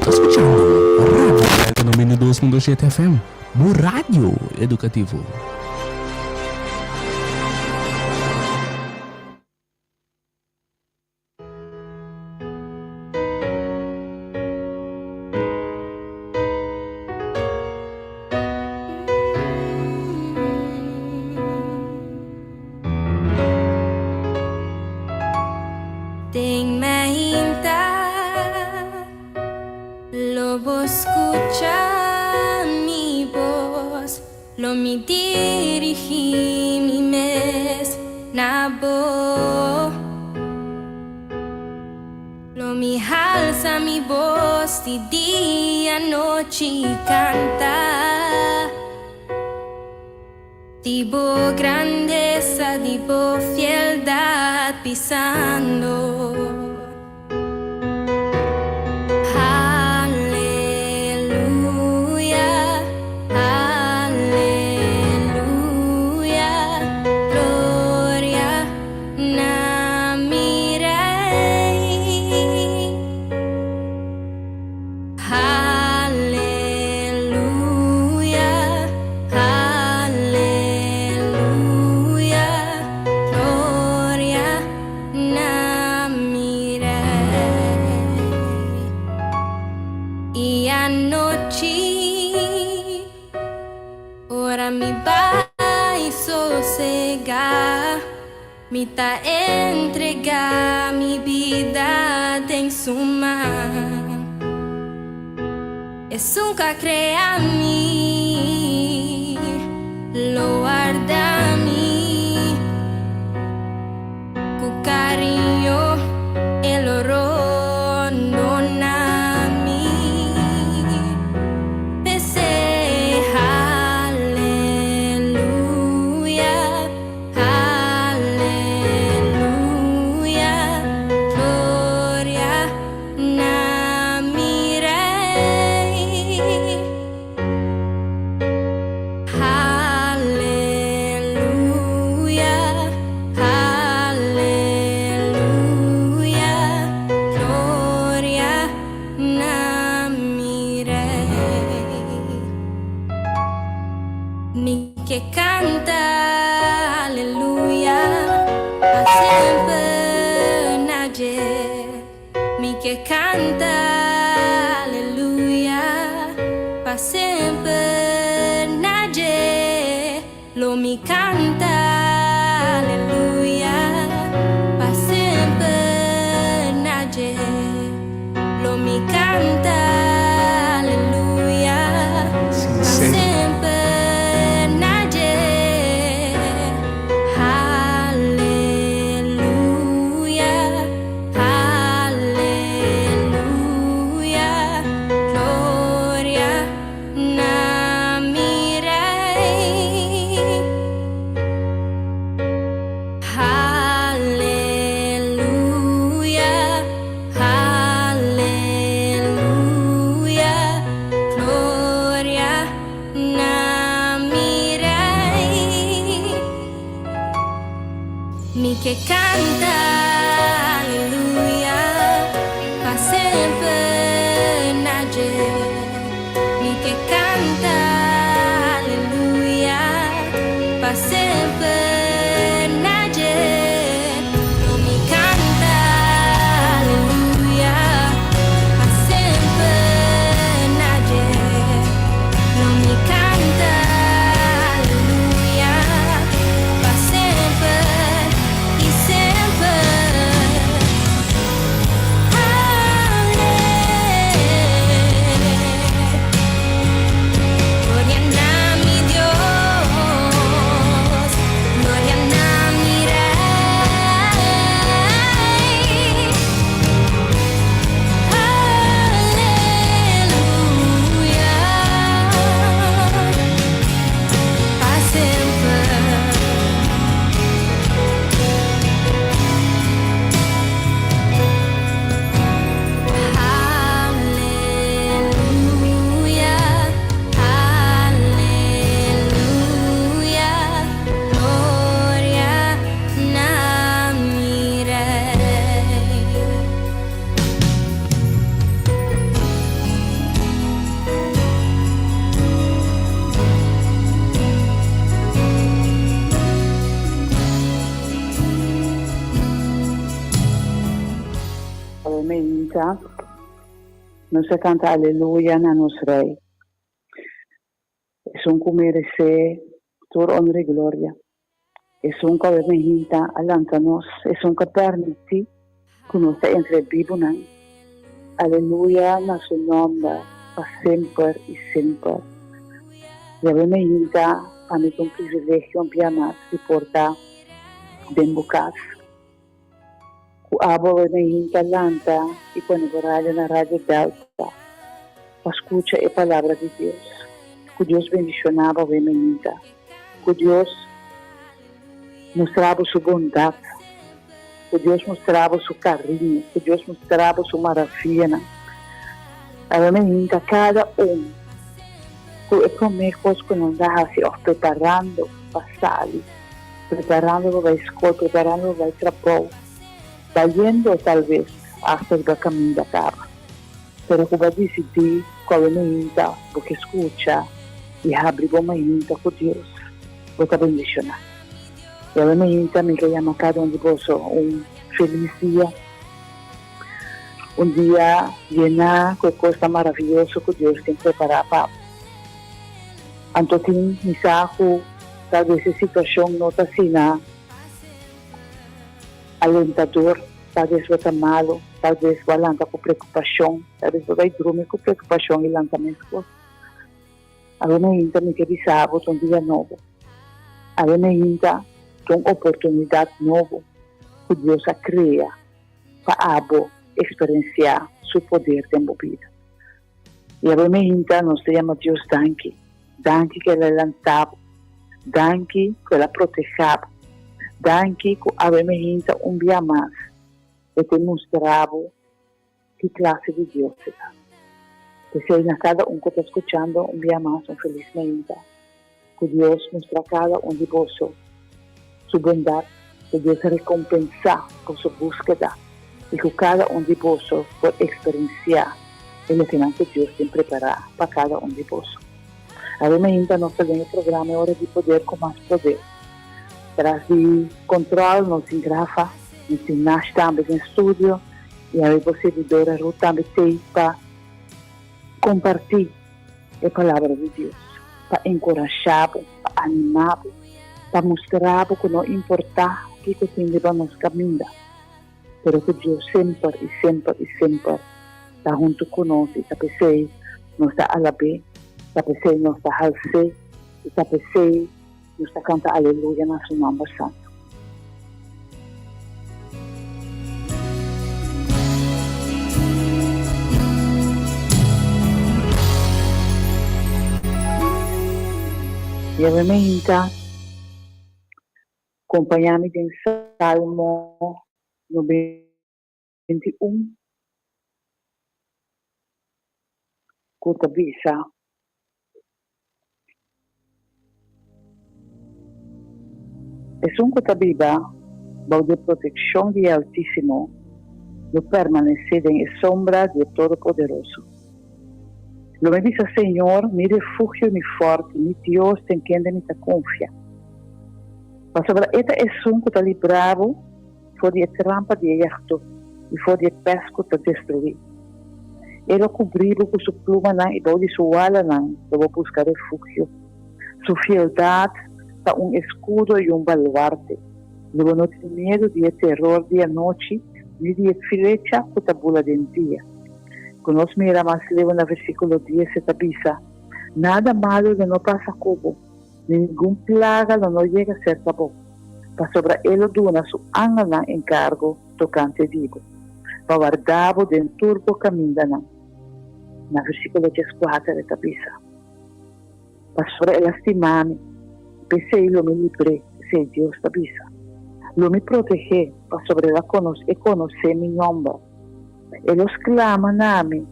ta skuchando Radio Delta 92.7 FM, bo radio edukativo. Den mainta lo bo scucha mi bos, lo mi dirigi mi mes na bo. Lo mi halsa mi bos di dia, nochi canta di bo grandeza, di bo fieldad pisando. Aleluya, aleluya, gloria na mi Rey. Aleluya, aleluya, gloria na mi Rey. I anochi, ora mi bai sosegá, mi ta entregá mi bida den su man. Esun ku a krea mi, lo warda mi. Ku kariño e lo rondoná mi. P'esei, aleluya, aleluya, gloria na mi Rey. Aleluya, aleluya, gloria na mi Rey. Mi ke kanta aleluya pa semper na dje. Mi ke kanta aleluya pa semper na dje. Lo mi kanta aleluya pa semper na dje. Lo mi kanta aleluya pa semper na dje. Aleluya, aleluya, gloria na mi Rey. Aleluya, aleluya, gloria na mi Rey. Mi ke kanta aleluya pa semper na dje. Mi ke kanta aleluya pa semper na dje. Lo mi kanta aleluya pa semper na dje. Lo mi kanta aleluya pa semper i semper. Ale. Gloria na mi Dios, gloria. mainta nos a canta aleluya na nos Rey. Esun cu merece tur honor y gloria. Esun cu awe mainta a lanta nos. Esun cu a permiti cu nos ta entre bibunan. Aleluya na su nomber pa semper y semper. Y awe mainta pa mi ta un privilegio un bia mas di por ta den bo cas. Ku abo awe mainta lanta i pone bo radio na Radio Delta pa skucha e palabra di Dios. Ku Dios bendishoná bo awe mainta. Ku Dios mustra bo su bondat. Ku Dios mustra bo su kariño. Ku Dios mustra bo su maravianan. Awe mainta kada un ku e promé kos ku nan ta hasi òf preparando pa sali. Preparando pa bai skol, preparando pa bai trabou, bayendo tal bes hasta riba kaminda kaba. Pero ku bo a disidí ku awe mainta bo ke skucha i habri bo mainta ku Dios, bo ta bendishoná. I awe mainta mi ke yama kada un di boso un felis dia, un dia yená ku e kosnan maravioso ku Dios tin prepará pa bo. Anto tin mi sa ku Tal bes e situacion no ta asina alentador, tal bes bo ta malo, tal bes bo a lanta cu preocupacion, tal bes bo bai drumi cu preocupacion y lanta mescos. Awe mainta mi ke bisa bo ta un dia nobo. Awe mainta ta un oportunidad nobo cu Dios a crea pa abo experiencia su poder den bo bida. I awe meinta nos ta yama Dios danki. Danki ku el a lanta bo. Danki ku el a proteha bo. Danki ku awe meinta un bia mas e te mustra bo ki klase di Dios e ta. P'esei na kada un ku ta skuchando un bia mas un felis meinta. Ku Dios mustra kada un di boso su bondat, ku Dios rekompensá boso búskeda i ku kada un di boso por eksperensiá e lokenan ku Dios tin prepará pa kada un di boso. Awe mainta nos ta den e programa E Ora di Poder ku Mas Poder. Tras di kontròl nos tin Rafa, nos tin Nash tambe den studio i awe bo sirbidora Ruth tambe t'ei pa kompartí. E Palabra di Dios pa enkurashá bo, pa animá bo, pa mustra bo ku no importá kiko tin riba nos kaminda, pero ku Dios semper i semper i semper ta huntu ku nos i ta p'esei nos ta alab'é, ta p'esei nos ta hals'é i ta p'esei nos ta kanta aleluya na su nòmber santu. Yahweh me hinka, kompañá mi den Salmo 91, ku ta bisa. Esun ku ta biba bou di e protekshon di e Altísimo lo permanesé den e sombra di e Todopoderoso. Lo mi bisa Señor, mi refugio i mi fòrti, mi Dios den kende mi ta konfia. Pasobra e ta esun ku ta libra bo for di e trampa di e yagdó i for di e pès ku ta destruí. E lo kubrí bo ku su plumanan i bou di su walanan lo bo buska refugio. Su fieldat ta un eskudo i un baluarte. Lo bo no tin miedu di e teror di anochi ni di e flecha ku ta bula den dia. Ku nos mira mas leu na versíkulo dies e ta bisa, Nada malu lo no pasa ku bo. Ningun plaga lo no yega serka bo, pasobra e lo duna su angelnan enkargo tokante di bo, pa warda bo den tur bo kamindanan. Na versíkulo dieskuater e ta bisa, Pasobra el a stima mi, p'esei lo mi libr'é, esei Dios ta bisa. Lo mi proteg'é, pasobra el a e konosé mi nòmber. E lo sklama na mi,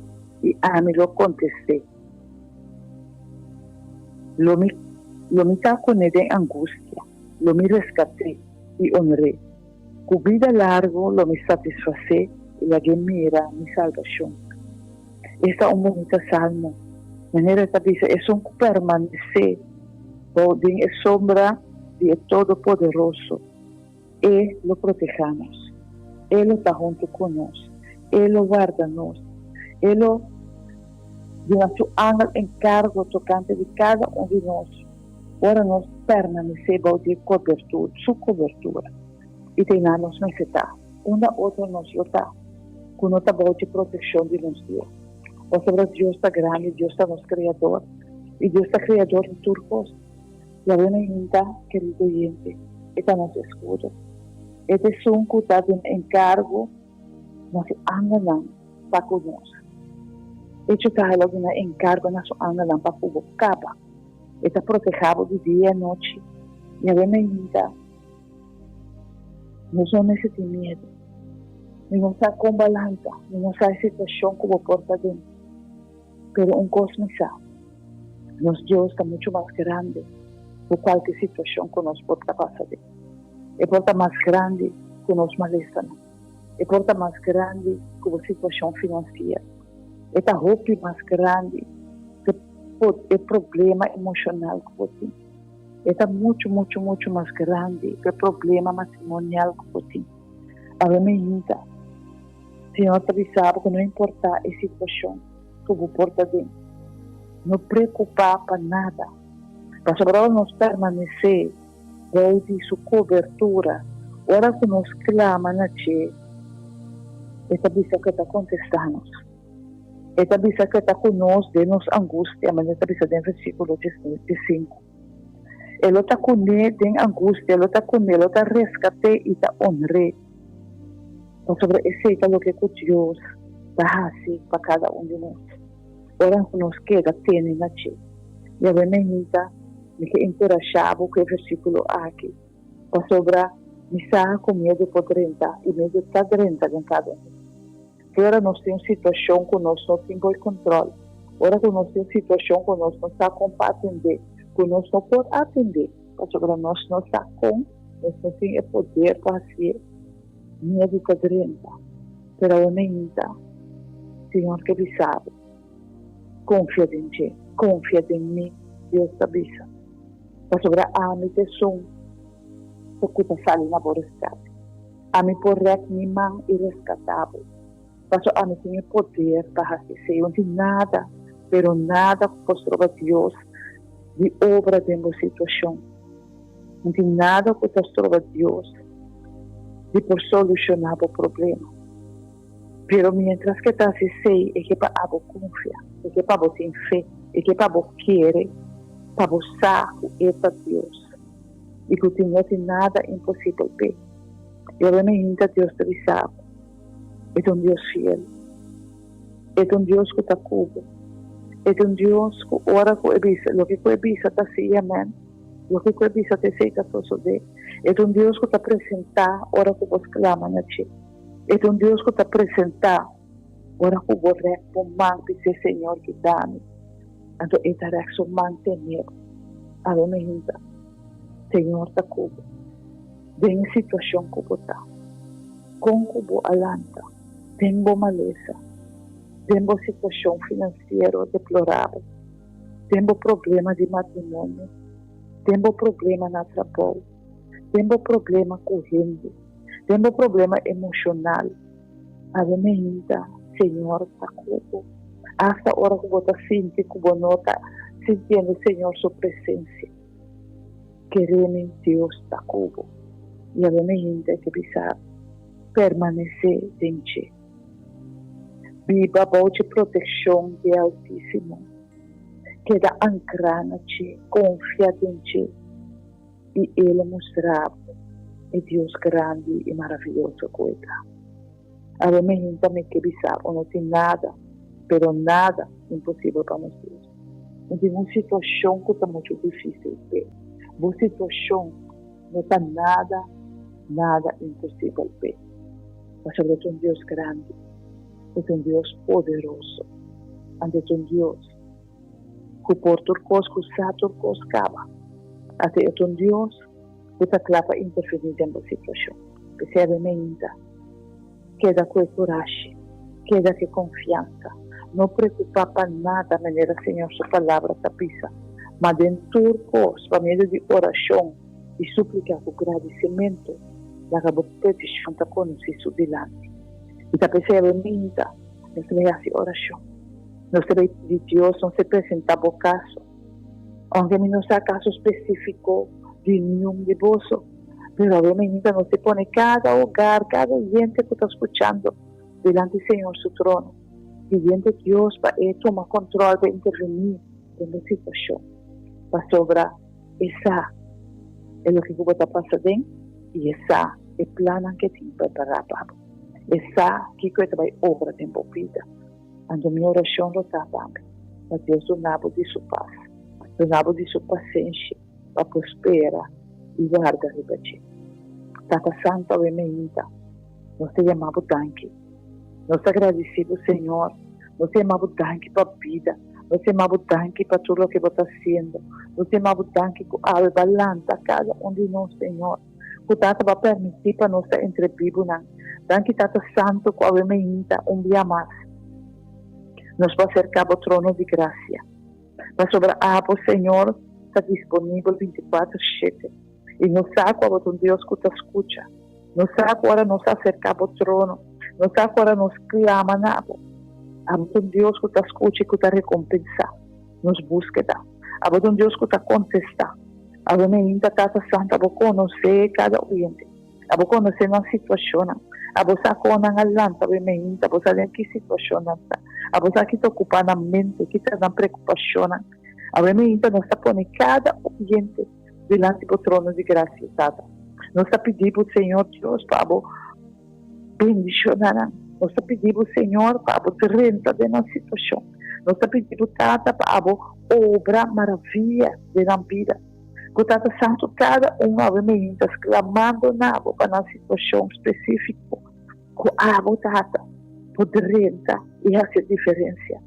i ami lo kontest'é. Lo mi lo mi ta kuné den angustia, lo mi reskat'é i onr'é. Ku bida largu lo mi satisfasé i lag'é mira mi salbashon. Esta un bunita salmo! Manera e ta bisa, Esun ku permanesé bou den e sombra di e Todopoderoso, E lo protehá nos. E lo ta huntu ku nos. E lo warda nos. E lo duna su angel enkargo tokante di kada un di nos ora nos permanesé bou di e kobertura, su kobertura. I ta einan nos mester ta. Unda otro nos lo ta ku no ta bou dje protekshon di nos Dios? Pasobra Dios ta grandi, Dios ta nos Kreador, i Dios ta Kreador di tur kos. Yahweh na hinta, kerido oyente, e ta nos eskudo. E ta esun ku ta duna enkargo na su angelnan pa ku nos. Echo ta el a duna enkargo na su angelnan pa ku bo kaba. E ta protehá bo di dia i anochi. Yahweh na hinta, nos no mester tin miedu. Mi no sa kon bo a lanta, mi no sa e situashon ku bo por ta den. Pero un kos mi sa, nos Dios ta muchu mas grandi ku kualke situashon ku nos por ta pasa den. E por ta mas grandi ku nos malesanan. E por ta mas grandi ku bo situashon finansiero. E ta hopi mas grandi ku e problema emoshonal ku bo tin. E ta muchu, muchu, muchu mas grandi ku e problema matrimonial ku bo tin. Awe mi hinta. Señor ta bisa bo ku no importá e situashon ku bo por ta den, no preokupá pa nada, pasobra ora nos permanesé bou di su kobertura, ora ku nos klama na dje, e ta bisa ku e ta kontestá nos. E ta bisa ku e ta ku nos den nos angustia, manera e ta bisa den versíkulo diesinku. E lo ta kuné den angustia, e lo ta kuné, e lo ta reskat'é i ta onr'é. Pasobra esei ta loke ku Dios ta hasi pa kada un di nos. Ora ku nos keda tene na dje. Yahweh mehita, mi ke enkurashá bo ku e versíkulo aki, pasobra mi sa ku miedu por drenta i miedu ta drenta den kada un di nos. Ki ora nos tin un situashon ku nos no tin por kontròl, ora ku nos tin un situashon ku nos no sa kon pa atendé, ku nos no por atendé pasobra nos no sa kon, nos no tin e poder pa hasié, miedu ta drenta. Pero awe mainta, Señor ke bisa bo, Konfia den dje, konfia den mi, Dios ta bisa, pasobra ami ta esun ku ta sali na bo reskate. Ami por rèk mi man i reskatá bo, paso ami tin e poder pa hasi esei. No tin nada, pero nada ku por stroba Dios di obra den bo situashon. No tin nada ku ta stroba Dios di por solushoná bo problema. Pero miéntras ku e ta hasi esei, e ke pa abo konfia, e ke pa bo tin fe, e ke pa bo kere, pa bo sa ku e ta Dios. I ku tin no tin nada imposibel p'e. Yahweh mi hinta Dios ta bisa bo, E ta un Dios fiel. E ta un Dios ku ta ku bo. E ta un Dios ku ora ku e bisa, loke ku e bisa ta sí i amèn. Loke ku e bisa ta esei ta sosodé. E ta un Dios ku ta presentá ora ku bo sklama na dje. E ta un Dios ku ta presentá ora ku bo rèk bo man bis'é, Señor, yuda mi. Anto e ta rèk su man tene bo. Awe mi hinta, Señor ta ku bo den e situashon ku bo ta. Kon ku bo a lanta den bo malesa, den bo situashon finansiero deplorabel, den bo problema di matrimonio, den bo problema na trabou, den bo problema ku hende, den bo problema emoshonal, Awe meinta, Señor ta ku bo. Asta ora ku bo ta sinti ku bo no ta sintiendo Señor su presensia, keremi Dios ta ku bo. I awe meinta e ke bisa bo, permanesé den dje. Biba bou dje protekshon di e Altísimo. Keda ankrá na dje, konfia den dje. I e lo mustra bo e Dios grandi i maravioso ku e ta. Awe mi hinta mi ke bisa bo no tin nada, pero nada, imposibel pa nos Dios. No tin un situashon ku ta muchu difisil p'e. Bo situashon no ta nada, nada imposibel p'e. Pasobra e ta un Dios grandi, e ta un Dios poderoso, anto e ta un Dios. Ku por tur kos, ku sa tur kos kaba. Ate e ta un Dios ku ta kla pa intervení den bo situashon. P'esei awe meinta, keda ku e kurashi, keda ku e konfiansa. No preokupá pa nada, manera Señor su Palabra ta bisa, ma den tur kos, pa medio di orashon i súplika ku gradisimentu, laga bo petishon ta konosí su dilanti. I ta p'esei awe minta nos ta bai hasi orashon. Nos ta bai pidi Dios nos ta presentá bo kaso. Ounke mi no sa kaso spesífiko di niun di boso, pero awe minta nos ta pone kada hogar, kada oyente ku ta skuchando dilanti Señor su trono, pidiendo Dios pa e tuma kontròl, pa e intervení den bo situashon. Pasobra e sa e loke ku bo ta pasa den i e sa e plannan ku e tin prepará pa bo. E sa kiko e ta bai obra den bo bida. Anto mi orashon lo ta tambe pa Dios duna bo di su pas, duna bo di su pasenshi pa por spera i warda riba dje. Tata Santu, awe meinta nos ta yama bo danki. Nos ta gradisí bo, Señor. Nos ta yama bo danki pa bida. Nos ta yama bo danki pa tur loke bo ta hasiendo. Nos ta yama bo danki ku awe bo a lanta kada un di nos, Señor. Ku Tata bo a permití pa nos ta entre bibunan. Danki, Tata Santu, ku awe meinta un bia mas nos por aserká bo trono di grasia. Pasobra abo, Señor, ta disponibel bintikuater shete. I nos sa ku abo ta un Dios ku ta skucha. Nos sa ku ora nos aserká bo trono, nos sa ku ora nos klama na bo, abo ta un Dios ku ta skucha i ku ta rekompensá nos búskeda. Abo ta un Dios ku ta kontestá. Abo meinta, Tata Santu, abo konosé kada oyente. Abo konosé nan situashonnan. Abo sa kon nan a lanta awe meinta. Abo sa den ki situashon nan ta. Abo sa ki ta okupá nan mente, ki ta nan preokupashonnan. Awe meinta nos ta pone kada oyente dilanti bo trono di grasia, Tata. Nos ta pidi bo, Señor Dios, pa bo bendiciona nan. Nos ta pidi bo, Señor, pa bo drenta den nan situacion. Nos ta pidi bo, Tata, pa abo obra maraviya den nan bida. Ku Tata Santu kada un awe meinta sklamando na bo pa nan situacion specifico. Ku abo, Tata, por drenta i hasi e diferensia.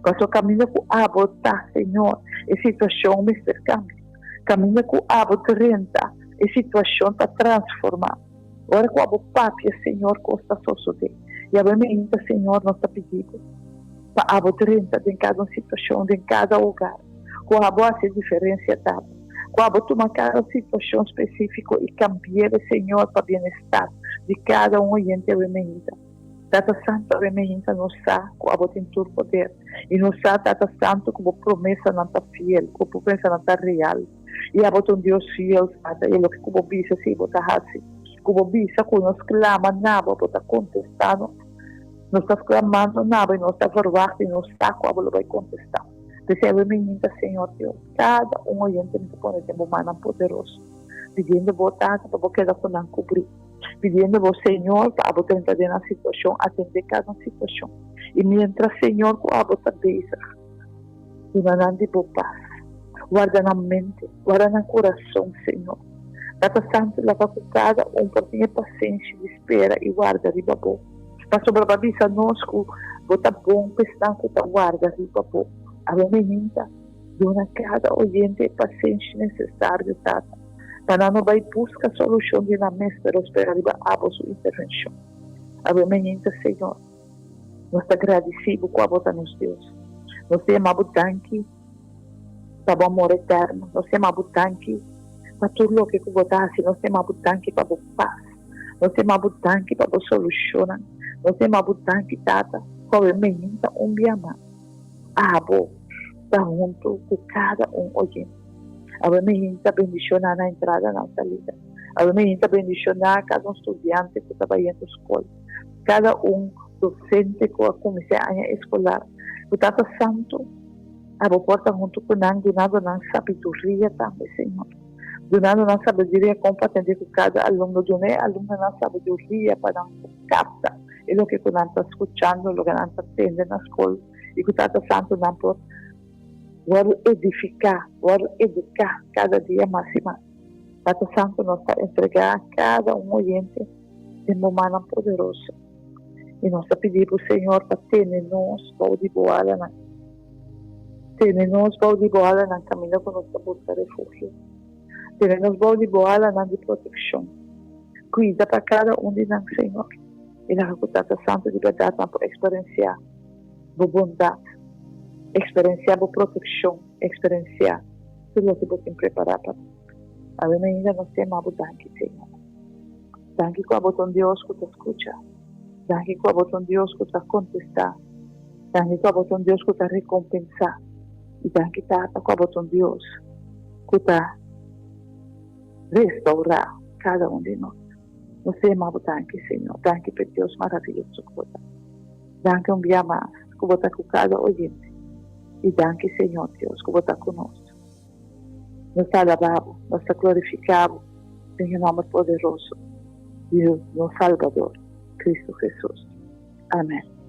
Pasobra kaminda ku abo ta, Señor, e situashon mester kambia. Kaminda ku abo drenta, e situashon ta transformá. Ora ku abo papia, Señor, kos ta sosodé. I abo meinta, Señor, nos ta pidi bo pa abo drenta den kada un situashon, den kada hogar. Ku abo hasi e diferensia, Tata. Ku abo tuma kada situashon spesífiko i kambi'é, Señor, pa bienestar di kada un oyente awe meinta. Tata Santu, awe meinta nos sa ku abo tin tur poder. I nos sa, Tata Santu, ku bo promesanan ta fiel, ku bo promesanan ta real. I abo ta un Dios fiel, Tata, i loke ku bo bisa, si bo ta hasi. Ku bo bisa ku nos klama na bo, bo ta kontestá nos. Nos ta sklamando na bo i nos ta verwagt i nos sa ku abo lo bai kontestá. P'esei awe meinta, Señor Dios, kada un oyente mi ta pone den bo mannan poderoso, pidiendo bo, Tata, pa bo keda ku nan kubrí. Pidiendo bo Señor pa abo drenta den nan situacion, atende cada un situacion. Y mientras Señor cu abo ta bezig, duna nan di bo paz. Warda nan mente, warda nan curason Señor. Tata Santo laga cu cada un por tin e pasenshi di spera y warda riba bo. Pasobra bo a bisa nos cu bo ta bon pa esnan cu ta warda riba bo. Abo meninta, duna cada oyente e pasenshi necesario Tata. Pa nan no bai buska solushon di nan mes, pero spera riba abo su intervenshon. Abo meninta, Señor, nos ta gradisí bo ku abo ta nos Dios. Nos ta yama bo danki pa bo amor eterno. Nos ta yama bo danki pa tur loke ku bo ta hasi. Nos ta yama bo danki pa bo pas. Nos ta yama bo danki pa bo solushonnan. Nos ta yama bo danki, Tata, ku awe meninta un bia mas. Abo ta huntu ku kada un oyente. Awe mi ta bendishoná nan entrada, nan salida. Awe mi ta bendishoná kada un studiante ku ta bayendo skol, kada un dosente ku a kuminsá e aña eskolar. Ku Tata Santu, abo por ta huntu ku nan, dunando nan sabiduria tambe, Señor. Dunando nan sabiduria kon pa atendé ku kada alumno. Duna e alumnonan sabiduria pa nan por kapta e loke ku nan ta skuchando, loke nan ta tende na skol, i ku Tata Santu nan por wòrdu edifiká, wòrdu eduká kada dia mas i mas. Tata Santu, nos ta entregá kada un oyente den bo mannan poderoso i nos ta pidi bo, Señor, pa tene nos bou di bo alanan. Tene nos bou di bo alanan kaminda ku nos ta buska refugio. Tene nos bou di bo alanan di protekshon. Kuida pa kada un di nan, Señor, i laga ku Tata Santu di bèrdat nan por eksperensiá bo bondat, eksperensiá bo protekshon, eksperensiá tur loke bo tin prepará pa nan. Awe mainda nos ta yama bo danki, Señor. Danki ku abo ta un Dios ku ta skucha. Danki ku abo ta un Dios ku ta kontestá. Danki ku abo ta un Dios ku ta rekompensá. I danki, Tata, ku abo ta un Dios ku ta restourá kada un di nos. Nos ta yama bo danki, Señor. Danki pa e Dios maravioso ku bo ta. Danki un bia mas ku bo ta ku kada oyente. I danki, Señor Dios, ku bo ta ku nos. Nos ta alabá bo, nos ta glorifiká bo den e nòmber poderoso di nos Salbador, Cristo Jesus. Amèn.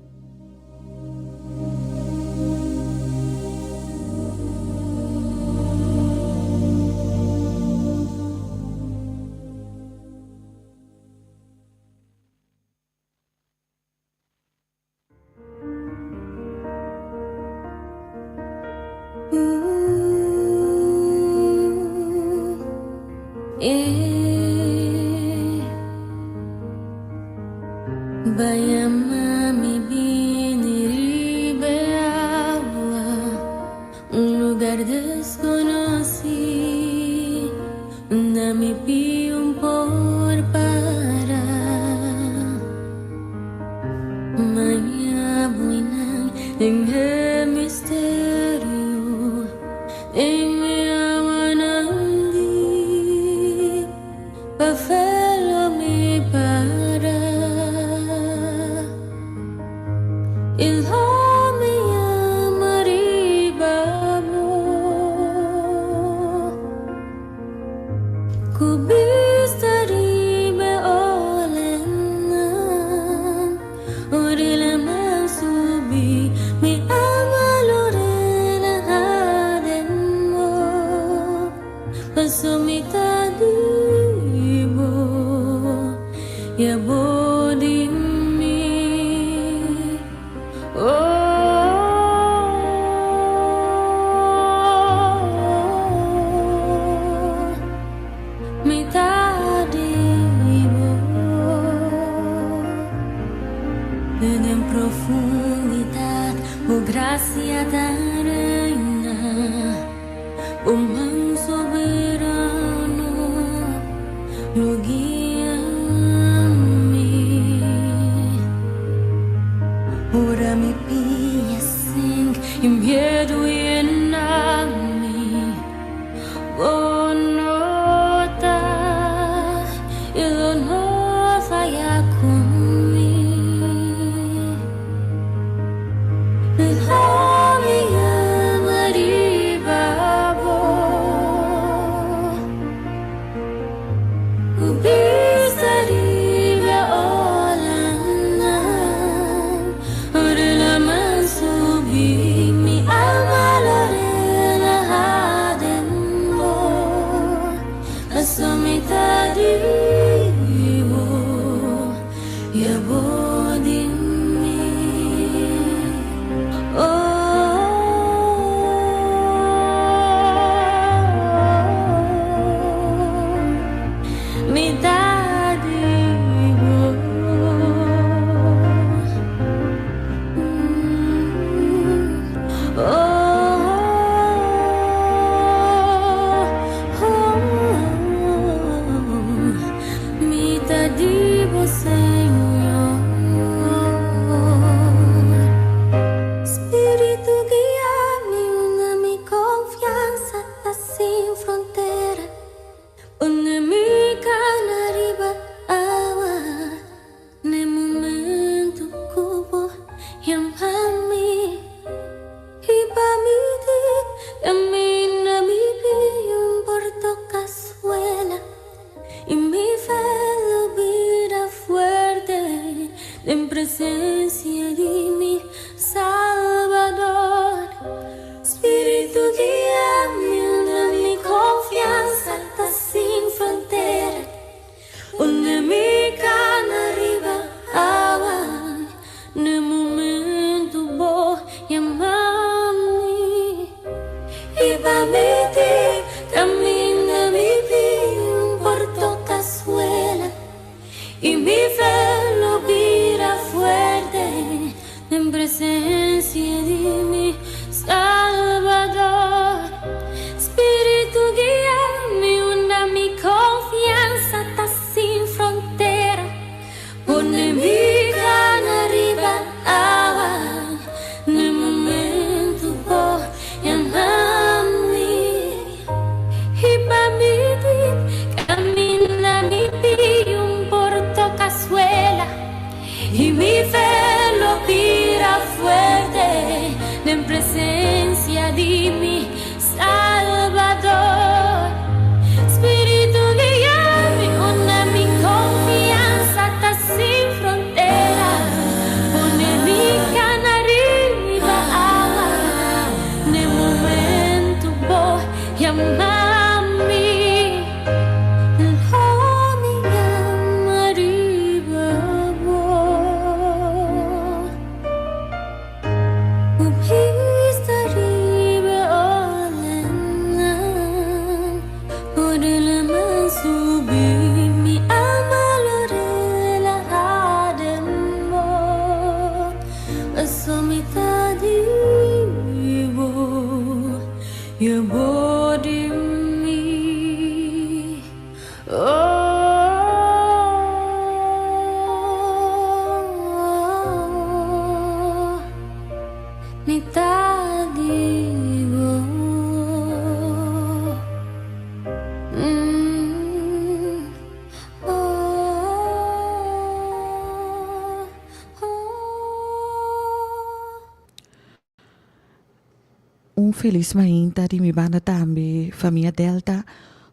Un felis mainta di mi banda tambe, famia Delta.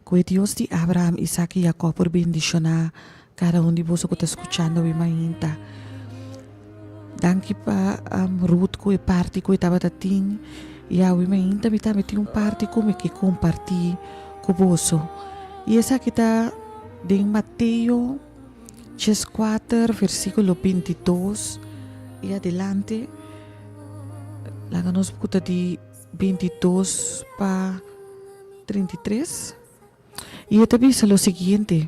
Ku e Dios di Abraham, Isaac i Jacob por bendishoná kada un di boso ku ta skuchando mi mainta. Danki pa Ruth ku e parti ku e tabata tin. I awe mainta mi tambe tin un parti ku mi ke kompartí ku boso. I esaki ta den Mateo 14 versíkulo 22 i adelante. Laga nos ku ta di 22 pa 33. I e ta bisa lo siguiente,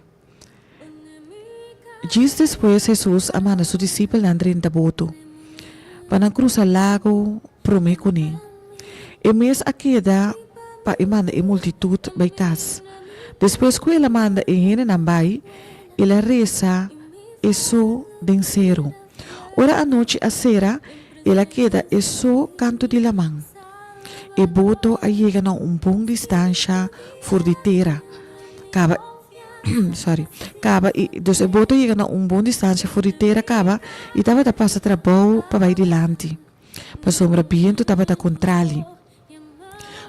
Djis despues Hesus a manda su disipelnan drenta boto pa nan krusa lago promé kuné. E mes a keda pa e manda e multitut bai kas. Despues ku el a manda e hendenan bai, el a resa e so den seru. Ora anochi a sera, el a keda e so kantu di laman. E boto a yega na un bon distansha for di tera. Kaba, sorry, kaba i, dus e boto a yega na un bon distansha for di tera kaba i tabata pasa trabou pa bai dilanti, pasobra bientu tabata kontrali.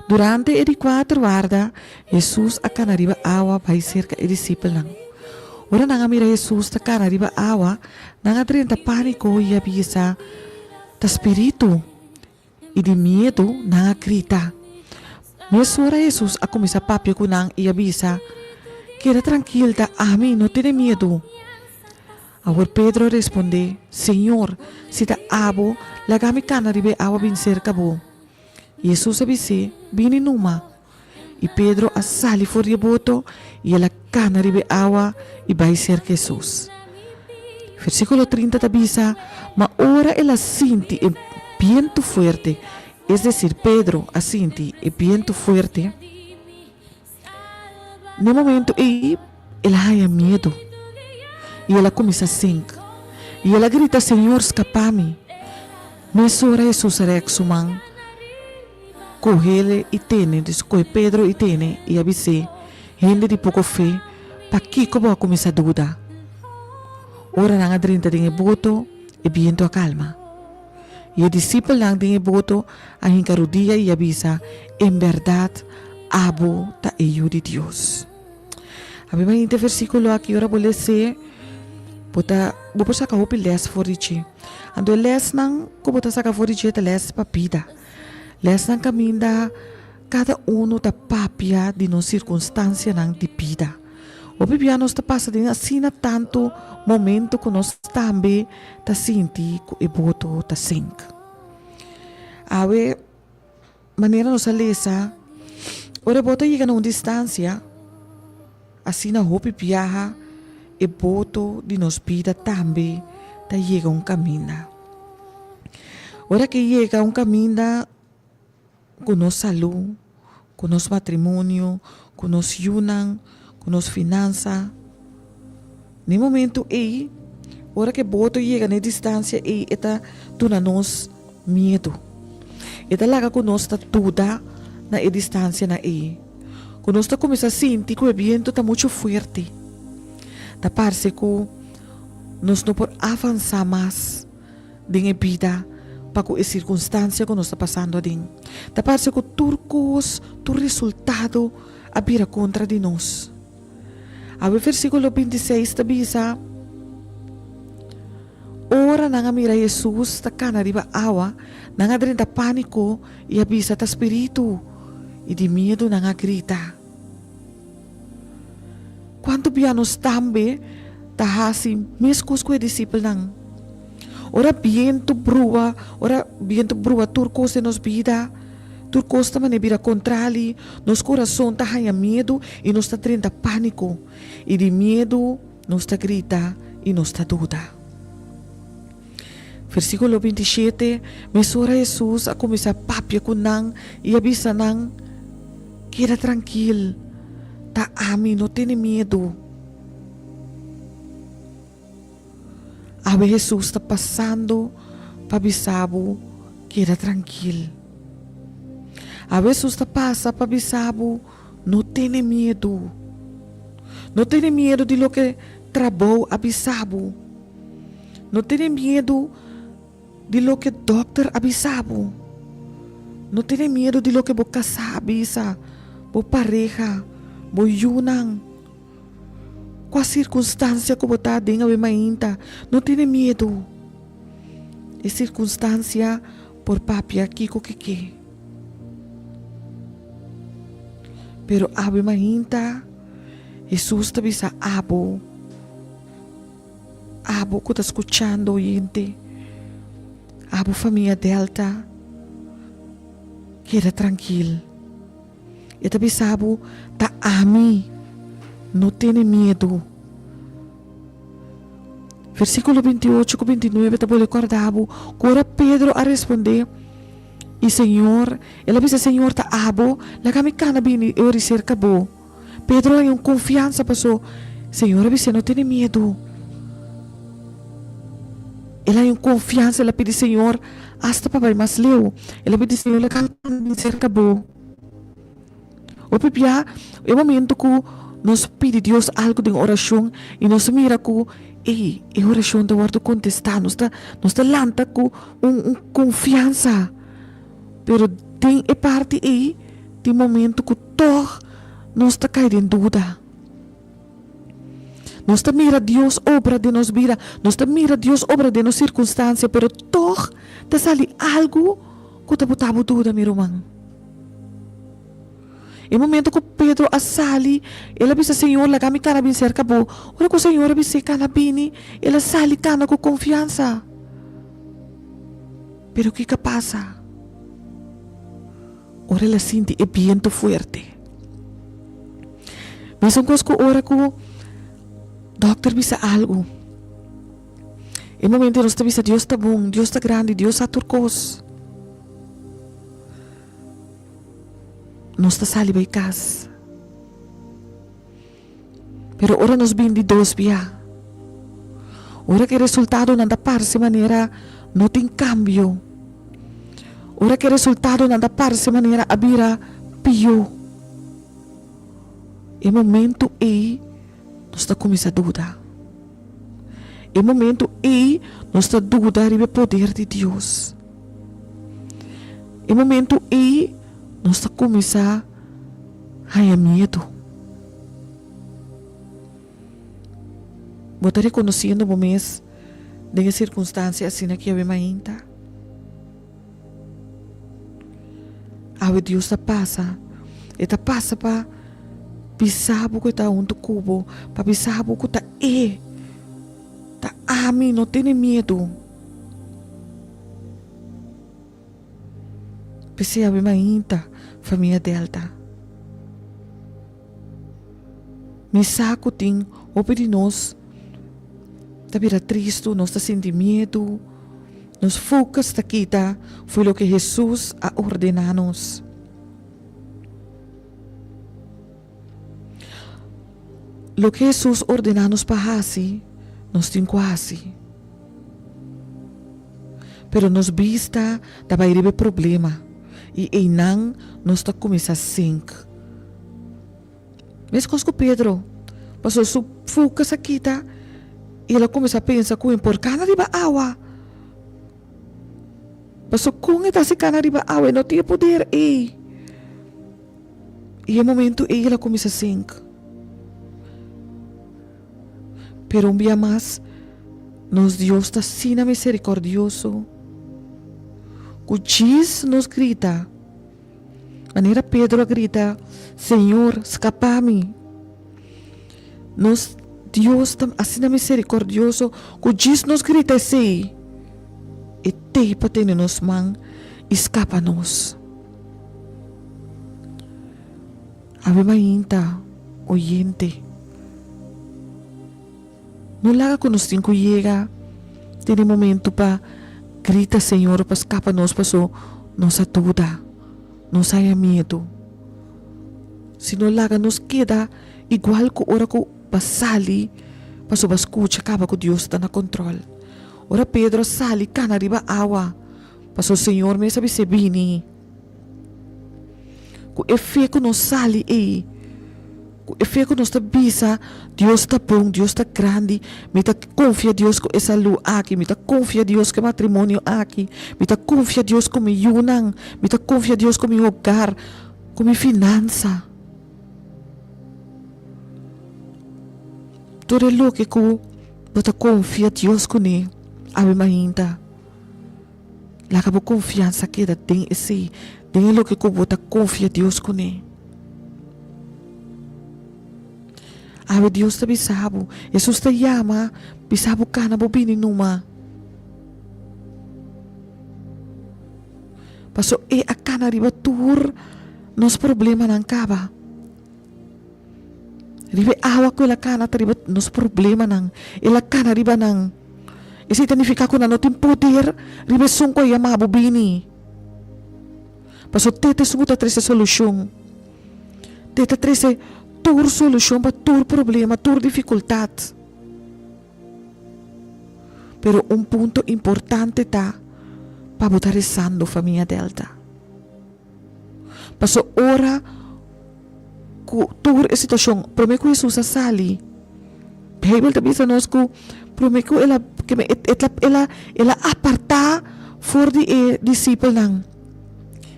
Durante e di kuater warda, Hesus a kana riba awa bai serka e disipelnan. Ora nan a mira Hesus ta kana riba awa, nan a drenta pániko i a bisa, Ta spiritu! I di miedu nan a grita. Mesora Hesus a kuminsá papia ku nan i a bisa, Keda trankil, ta ami, no tene miedu. Awor Pedro a respondé, Señor, si ta abo, laga mi kana riba e awa bin serka bo. Hesus a bis'é, Bini numa. I Pedro a sali for di e boto i el a kana riba e awa i bai serka Hesus. Versíkulo 30 ta bisa, Ma ora el a sinti e bientu fuerte, es desir, Pedro a sinti e bientu fuerte, n'e momentu ei el a haña miedu i el a kuminsá sink. I el a grita, Señor, skapá mi! Mesora Hesus a rèk su man. Kohele i tene, dus kohe Pedro i tene, i a bis'é, Hende di poko fe, pakiko bo a kuminsá duda? Ora nan a drenta den e boto, e bientu a kalma. I e disipelnan den e boto a hinka rudia i a bisa, En bèrdat, abo ta e Yu di Dios. Abi mainta e versíkulo aki, ora bo les'é, bo ta bo por saka hopi lès for di dje. Anto e lèsnan ku bo ta saka for di dje ta lès pa bida. Lèsnan kaminda kada unu ta papia di nos sirkunstansianan di bida. Hopi bia nos ta pasa den asina tantu momento ku nos tambe ta sinti ku e boto ta sink. Awe manera nos a lesa, ora e boto a yega na un distansia, asina hopi biaha e boto di nos bida tambe ta yega un kaminda. Ora ke yega un kaminda ku nos salú, ku nos matrimonio, ku nos yunan, ku nos finansa, na e momento ei, ora ke boto yega na e distansia ei e ta duna nos miedu. E ta laga ku nos ta duda na e distansianan ei, ku nos ta kuminsá sinti ku e bientu ta muchu fuerte. Ta parse ku nos no por avansá mas den e bida pa ku e sirkunstansia ku nos ta pasando aden. Ta parse ku tur kos, tur resultado a bira kontra di nos. Awe versíkulo 26 ta bisa, Ora nan a mira Hesus ta kana riba awa, nan a drenta pániko i a bisa ta spiritu, i di miedu nan a grita. Kuantu bia nos tambe ta hasi meskos ku e disipelnan? Ora bientu brua, ora bientu brua tur kos den nos bida, tur kos ta manera bira kontrali, nos kurason ta haña miedu i nos ta drenta pániko. I di miedu nos ta grita i nos ta duda. Versíkulo 27, Mesora Hesus a kuminsá papia ku nan i a bisa nan, Keda trankil, ta ami, no tene miedu. Awe Hesus ta pasando pa bisa bo keda trankil. Awe Hesus ta pasa pa bisa bo no tene miedu. No tene miedu di loke trabou a bisa bo. No tene miedu di loke dokter a bisa bo. No tene miedu di loke bo kasá a bisa, bo pareha, bo yunan. Kua sirkunstansia ku bo ta aden awe mainta, no tene miedu. E sirkunstansia por papia kiko ke ke. Pero awe mainta, Hesus ta bisa abo, abo ku ta skuchando oyente, abo famia Delta, keda trankil. E ta bisa bo, Ta ami, no tene miedu. Versíkulo 28 ku 29 ta bolbe kòrda bo ku ora Pedro a respondé, I Señor, el a bisa, Señor, ta abo, laga mi kana bini e ori serka bo. Pedro a haña un konfiansa paso Señor a bis'é, No tene miedu. El a haña un konfiansa, el a pidi Señor asta pa bai mas leu. El a pidi Señor, Laga mi kana bini serka bo. Hopi bia e momento ku nos pidi Dios algu den orashon i nos mira ku ey e orashon ta wòrdu kontestá, nos ta nos ta lanta ku un un konfiansa. Pero den e parti ei tin momento ku tòg nos ta kai den duda. Nos ta mira Dios obra den nos bida, nos ta mira Dios obra den nos sirkunstansia, pero tòg ta sali algu ku ta bota bo duda, mi ruman. E momento ku Pedro a sali, el a bisa, Señor, laga mi kana bin serka bo. Ora ku Señor a bis'é kana bini, el a sali kana ku konfiansa. Pero kiko a pasa? Ora el a sinti e bientu fuerte. Mesun kos ku ora ku dòkter bisa algu. E momento nos ta bisa Dios ta bon, Dios ta grandi, Dios sa tur kos. Nos ta sali bai kas. Pero ora nos bin di dos bia, ora ku e resultadonan ta parse manera no tin kambio, ora ku e resultadonan ta parse manera a bira pió, e momento ei nos ta kuminsá duda. E momento ei nos ta duda riba e poder di Dios. E momento ei nos ta kuminsá haña miedu. Bo ta rekonosiendo bo mes den e sirkunstansia asina ku awe mainta? Awe Dios ta pasa, e ta pasa pa bisa bo ku e ta huntu ku bo, pa bisa bo ku ta e, ta ami, no tene miedu. P'esei awe mainta, famia Delta. Mi sa ku tin hopi di nos ta bira tristu, nos ta sinti miedu, nos focus ta kita fo'i loke Hesus a ordená nos. Loke Hesus ordená nos pa hasi, nos tin ku hasi. Pero nos bista ta bai riba e problema i einan nos ta kuminsá sink. Meskos ku Pedro, pasobra su focus a kita i el a kuminsá pensa ku e por kana riba awa. Pasobra kon e ta hasi kana riba awa? E no tin e poder ei. I e momentu ei el a kuminsá sink. Pero un bia mas, nos Dios ta asina miserikòrdioso ku djis nos grita, manera Pedro a grita, Señor, skapa mi! Nos Dios ta asina miserikòrdioso ku djis nos grita esei, e t'ei pa tene nos man i skapa nos. Awe mainta, oyente. No laga ku nos tin ku yega den e momento pa grita Señor pa skapa nos paso nos a duda, nos haya miedu. Sino laga nos keda igual ku ora ku ba sali paso ba skucha kaba ku Dios ta na kontrol. Ora Pedro a sali kana riba awa paso Señor mes a bis'é bini. Ku e fe ku nos sali ei. Ku e fe ku nos ta bisa, Dios ta bon, Dios ta grandi, mi ta konfia Dios ku e salú aki, mi ta konfia Dios ku e matrimonio aki, mi ta konfia Dios ku mi yunan, mi ta konfia Dios ku mi hogar, ku mi finansa. Tur e loke ku bo ta konfia Dios kuné, awe mainta. Laga bo konfiansa keda den esei, den e loke ku bo ta konfia Dios kuné. Awe Dios ta bisa bo, Hesus ta yama, bisa bo kana bo bini numa. Paso e a kana riba tur nos problemanan kaba. Riba e awa ku el a kana ta riba nos problemanan. El a kana riba nan. Esei ta nifiká ku nan no tin poder riba esun ku a yama bo bini. Pasobra te ta esun ku ta trese solushon. Te ta trese tur solushon pa tur problema, tur difikultat. Pero un punto importante ta pa bo ta resando, famia Delta. Pasobra ora ku tur e situashon promé ku Hesus a sali, Beibel ta bisa nos ku promé ku el a el a el a apartá for di e disipelnan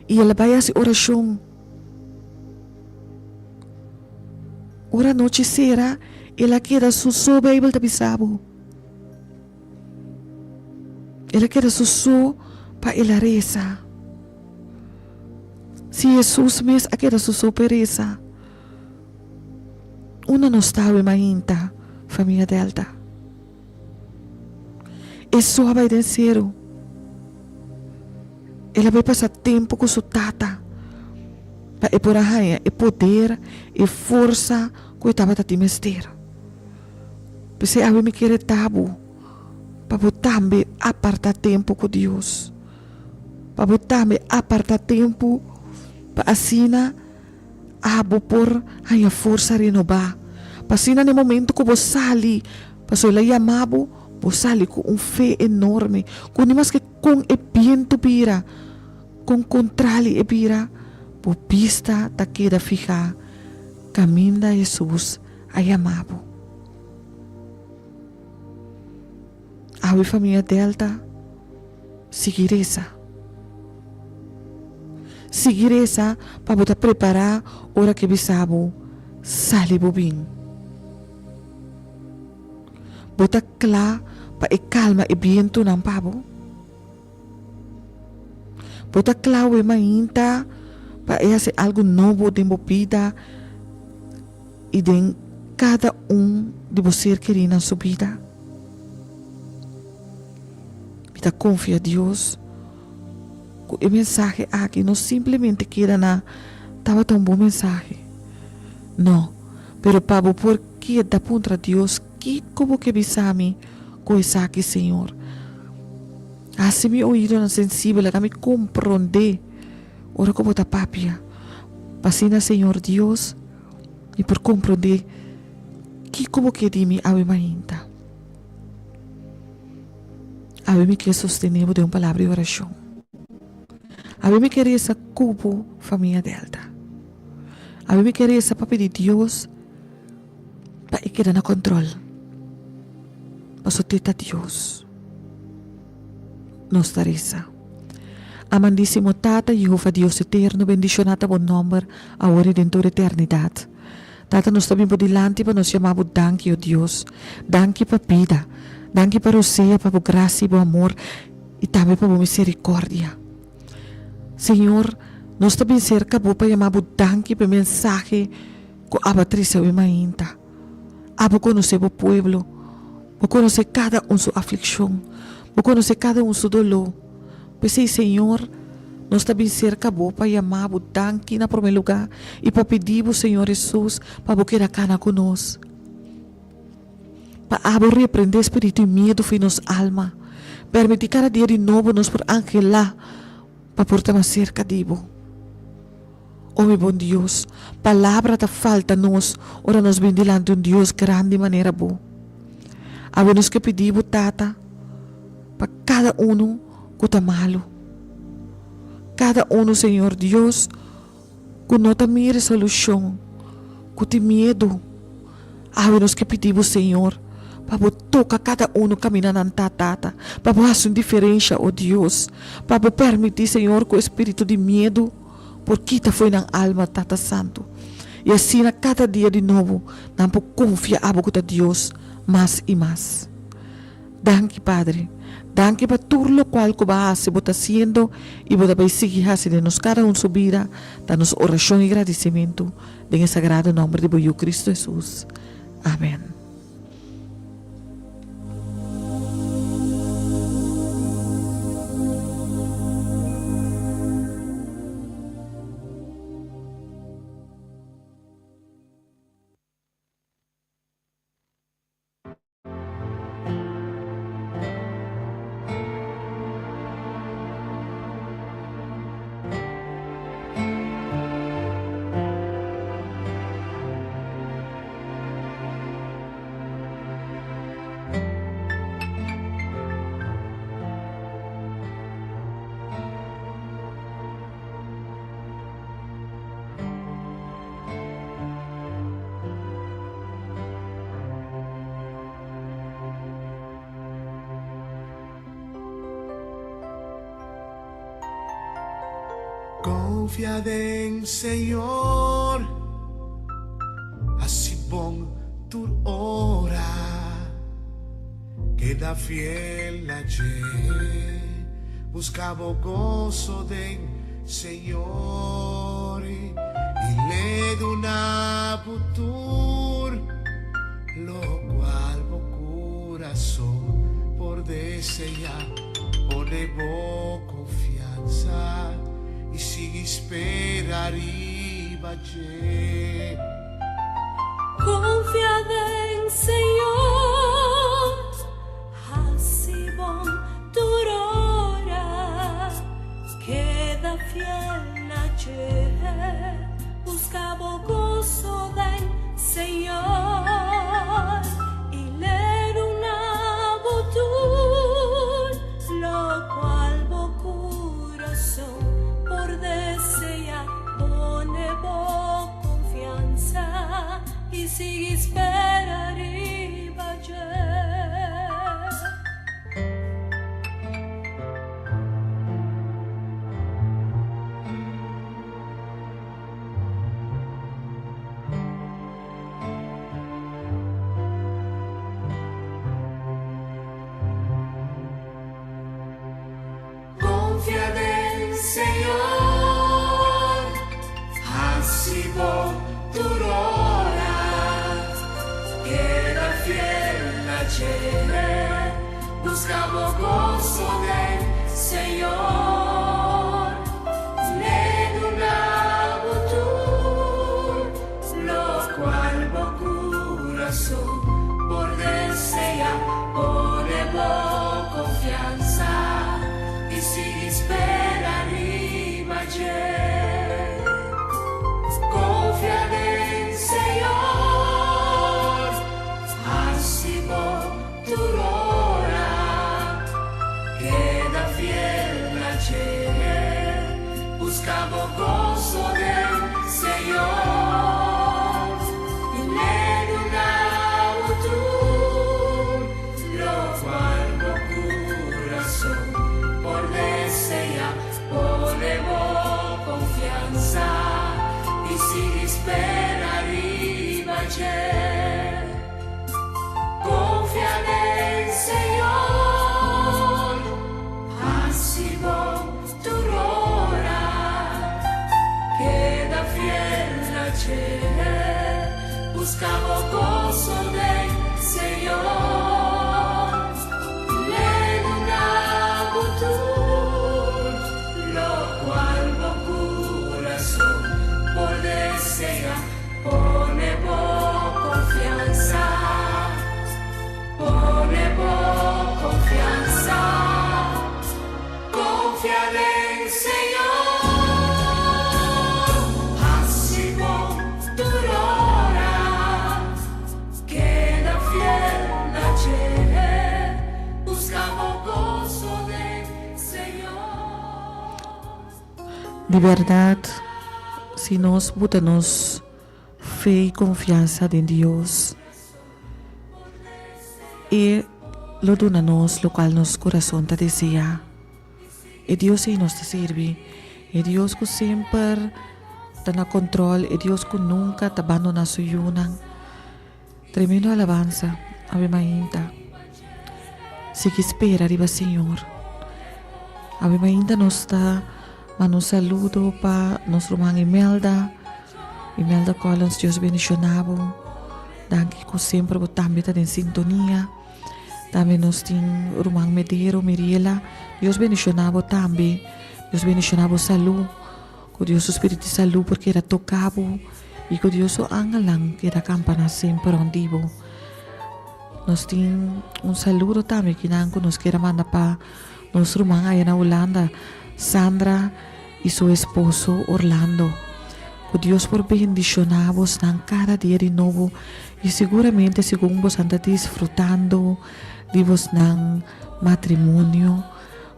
i el a bai hasi orashon. Ora nochi sera el a keda su so, Beibel ta bisa bo. El a keda su so pa el a resa. Si Hesus mes a keda su so peresa, unda nos ta awe mainta, famia Delta? E so a bai den seru. El a bai pasa tempu ku su Tata pa e por a haña e poder, e forsa ku e tabata tin mester. P'esei awe mi kere ta bo pa bo tambe aparta tempu ku Dios. Pa bo tambe aparta tempu pa asina abo por haña forsa renobá. Pa asina na e momento ku bo sali, pasobra el a yama bo, bo sali ku un fe enorme, ku ni maske kon e bientu bira, kon kontrali e bira, bo bista ta keda fihá kaminda Hesus a yama bo. Awe famia Delta sigui resa. Sigui resa pa bo ta prepará ora ke bisa bo sali bo bin. Bo ta kla pa e kalma e bientunan pa bo? Bo ta kla awe mainta pa e hasi algu nobo den bo bida i den kada un di bo ser kerínan su bida? Mi ta konfia Dios ku e mensahe aki no simplemente keda na tabata un bon mensahe. No, pero pa bo por keda puntra Dios kiko bo ke bisa mi ku esaki, Señor. Hasi mi oídonan sensibel, laga mi komprondé ora ku bo ta papia. Pa asina, Señor Dios, mi por komprondé kiko bo ke di mi awe mainta. Awe mi ke sostené bo den un palabra di orashon. Awe mi ke resa ku bo, famia Delta. Awe mi ke resa pa pidi Dios pa e keda na kòntròl. Pasobra te ta Dios. Nos ta resa. Amandísimo Tata, Jehova Dios eterno, bendishoná ta bo nòmber awor i den tur eternidat. Tata, nos ta bin bo dilanti pa nos yama bo danki, o Dios. Danki pa bida. Danki pa rosea, pa bo grasia i bo amor, i tambe pa bo miserikòrdia. Señor, nos ta bin serka bo pa yama bo danki pa e mensahe ku aba trese awe mainta. Abo konosé bo pueblo. Bo konosé kada un su aflikshon. Bo konosé kada un su doló. P'esei, Señor, nos ta bin serka Bo pa yama Bo danki na promé lugá i pa pidi Bo, Señor Hesus, pa Bo keda kana ku nos. Pa abo reprendé spiritu i miedu fo'i nos alma. Permití kada dia di nobo nos por anhelá pa por ta mas serka di Bo. O mi bon Dios, palabra ta falta nos ora nos bin dilanti un Dios grandi manera Bo. Awe nos ke pidi Bo, Tata, pa kada unu ku ta malu. Kada unu, Señor Dios, ku no ta mira solushon. ku tin miedu. Awe nos ke pidi bo, Señor, pa bo toka kada unu kaminda nan ta, Tata, pa bo hasi un diferensha, o Dios, pa bo permití, Señor, ku e spiritu di miedu por kita fo'i nan alma, Tata Santu, i asina kada dia di nobo nan por konfia abo ku ta Dios mas i mas. Danki, Padre. Danki pa tur lokual ku bo a hasi, bo ta hasiendo i bo ta bai sigui hasi den nos kada un su bida. Ta nos orashon i gradisimentu den e sagrado nòmber di bo Yu Kristu Hesus. Amen. Confia den Señor, haci bon tur ora, keda fiel na dje, busca bo goso den Señor, i l'e duna bo tur locual bo curason por desea. Pone bo confiansa i sigui spera riba dje. Confia den Señor, haci bon tur ora, keda fiel na dje, busca bo goso den Señor, i l'e duna bo tur locual bo curason por desea. Pone bo confiansa i sigui spera riba dje. Confia den Señor, haci bo tur ora, keda fiel na dje, busca bo goso den Señor, l'e duna bo tur locual bo curason por desea. Pone bo confiansa y sigui spera riba dje. Confia den Señor, haci bo tur ora, keda fiel na dje, busca bo goso den Señor, i l'e duna bo tur locual bo curason por desea. Pone bo confiansa i sigui spera riba dje. Confia den Señor, haci bon tur ora, keda fiel na dje, busca bo goso den Señor, l'e duna bo tur locual bo curason por desea. Pone bo confiansa, pone bo confiansa, confia den Señor, haci bon tur ora, keda fiel na dje, busca bo goso den Señor. Di berdad, si nos buta nos. fe i konfiansa den Dios. E lo duna nos lokual nos kurason ta deseá. E Dios ei nos ta sirbi, e Dios ku semper ta na kontrol, e Dios ku nunka ta bandoná su yunan. Tremendo alabansa, awe mainta. Sigui spera riba Señor. Awe mainta nos ta manda un saludo pa nos ruman Imelda. Imelda Collins, Dios bendiciona bo. Danki ku semper bo tambe ta den sintonia. Tambe nos tin ruman Medero, Miriela. Dios bendiciona bo tambe. Dios bendiciona bo salú. Ku Dios su spiritu di salú por keda toka bo i ku Dios su angelnan keda kampaná semper rònt di bo. Nos tin un saludo tambe kinan ku nos kier a manda pa nos ruman aya na Hulanda, Sandra i su esposo Orlando. Ku Dios por bendishoná bosnan kada dia di nobo i siguramente segun bosan ta disfrutando di bosnan matrimonio,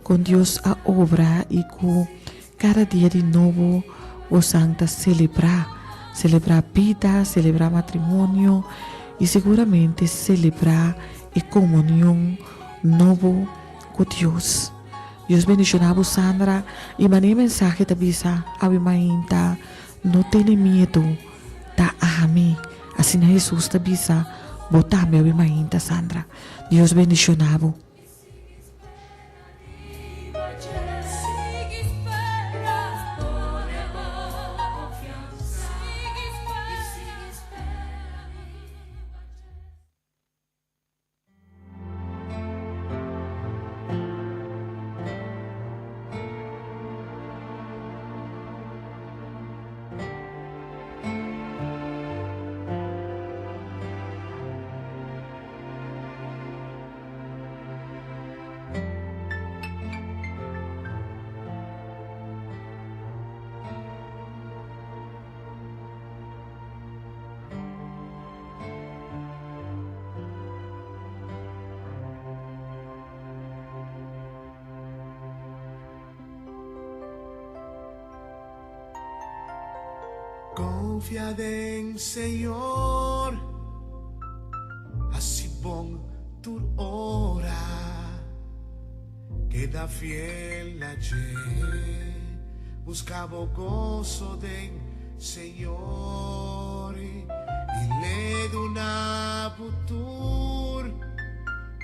kon Dios a obra i ku Kada dia di nobo bosan ta selebrá, selebrá bida, selebrá matrimonio i siguramente selebrá e komunion nobo ku Dios. Dios bendishoná bo Sandra i manera e mensahe ta bisa awe mainta, no tene miedu, ta ami. Asina Hesus ta bisa bo tambe awe mainta Sandra. Dios bendishoná bo. Confia den Señor, haci bon tur ora, keda fiel na dje, busca bo goso den Señor i l'e duna bo tur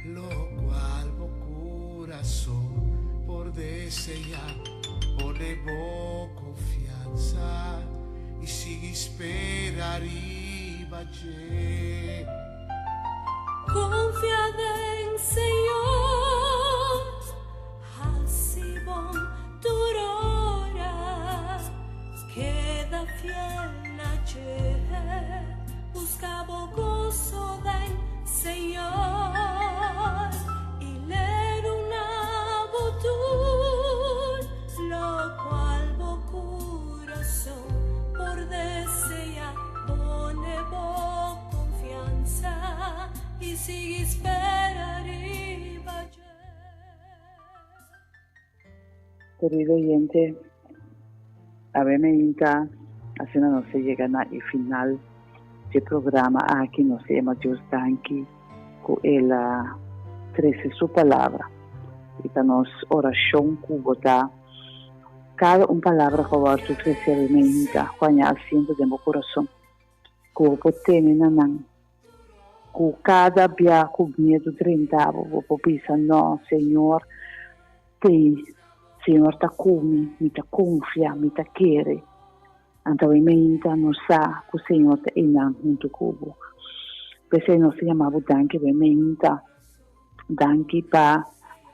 locual bo curason por desea. Pone bo confiansa i sigui spera riba dje. Confia den Señor, haci bon tur ora, keda fiel na dje, busca bo goso den Señor, i l'e duna bo tur locual bo curason por desea. Pone bo confiansa i sigui spera riba dje. Querido oyente, awe meinta asina nos a yega na e final dje programa aki. Nos ta yama Dios danki ku el a trese su palabra. I ta nos orashon ku bo ta kada un palabra ku a wòrdu trese awe meinta ku a haña asiento den bo kurason, ku bo por tene na nan. Ku kada bia ku miedu drenta bo, bo por bisa, No, Señor t'ei, Señor ta ku mi, mi ta konfia, mi ta kere. Anto e meinta no sa ku Señor ta einan huntu ku bo. P'esei nos ta yama bo danki bo e meinta. Danki pa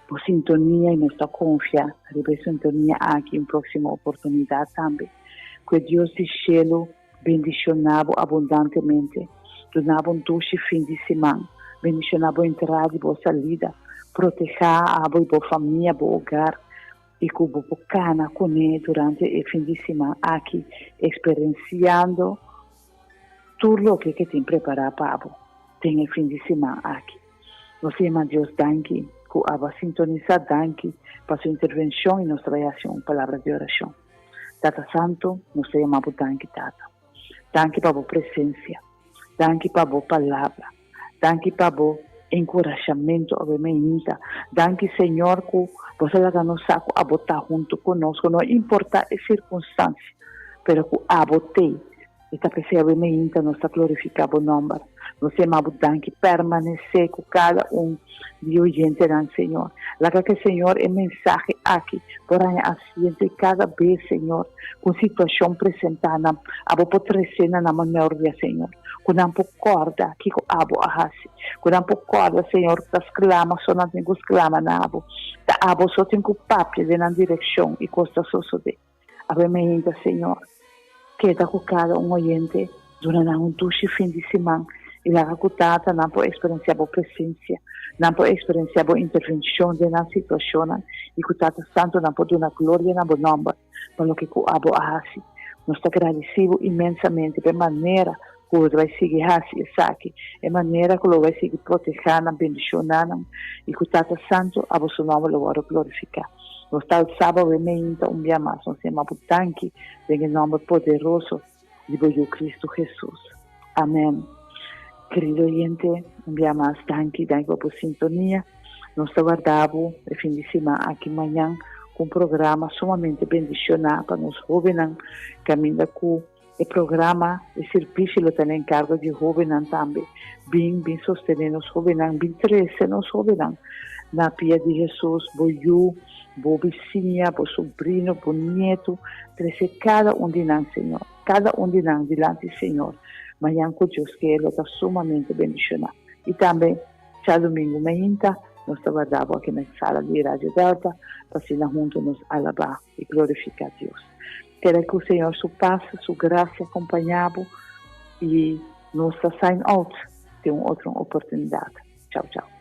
bo sintonia i nos ta konfia riba e sintonia aki un próksimo oportunidat tambe. Ku e Dios di shelu Bendishoná bo abundantemente. Duna bo un dushi fin di siman. Bendishoná bo entrada i bo salida. Protehá abo i bo famia, bo hogar, i ku bo por kana kuné durante e fin di siman aki, eksperensiando tur loke ke tin prepará pa bo den e fin di siman aki. Nos ta yama Dios danki ku abo a sintonisá. Danki pa su intervenshon i nos ta bai hasi un palabra di orashon. Tata Santu, nos ta yama bo danki, Tata. Danki pa bo presensia. Danki pa bo palabra. Danki pa bo enkurashamentu awe mainta. Danki Señor ku bo ta laga nos sa ku abo ta huntu ku nos, ku no importa e sirkunstansia, pero ku abo t'ei. I ta p'esei awe mainta nos ta glorifiká bo nòmber. Nos yama bo danki. Permanesé ku kada un di e oyentenan, Señor. Laga ku Señor e mensahe aki por haña asiento i kada bes, Señor, ku un situashon presentá nan, abo por trese na nan memoria, Señor, ku nan por kòrda kiko abo a hasi, ku nan por kòrda, Señor, ku ta sklama so nan tin ku sklama na abo. Ta abo so tin ku papia den nan direkshon i kos ta sosodé. Awe meinta, Señor, keda ku kada un oyente, duna nan un dushi fin di siman i laga ku Tata nan por eksperensiá Bo presensia, nan por eksperensiá Bo intervenshon den nan situashonnan i ku Tata Santu nan por duna gloria na Bo nòmber pa loke ku Abo a hasi. Nos ta gradisí Bo inmensamente pa e manera ku Bo ta bai sigui hasi esaki, e manera ku lo bai sigui protehá nan, bendishoná nan i ku Tata Santu Abo su nòmber lo wòrdu glorifiká. Nos ta alsa bo awe meinta un bia mas. Nos yama bo danki den e nòmber poderoso di bo Yu Kristu Hesus. Amèn. Kerido oyente, un bia mas danki, danki pa bo sintonia. Nos ta warda bo e fin di siman aki mañan ku un programa sumamente bendishoná pa nos hóbennan kaminda ku E programa di sirbishi lo ta na enkargo di hóbennan tambe. Bin, bin sostené nos hóbennan, bin trese nos hóbennan na pia di Hesus, bo yu, bo bisiña, bo sobrino, bo nietu, trese kada un di nan, Señor, kada un di nan dilanti Señor. Mañan ku Dios ke lo ta sumamente bendishoná. I tambe djadumingu mainta nos ta warda bo aki na sala di Radio Delta pa asina huntu nos alabá i glorifiká Dios. Kere ku Señor su pas, su grasia kompañá bo i nos ta sign out den un otro oportunidat. Chau chau.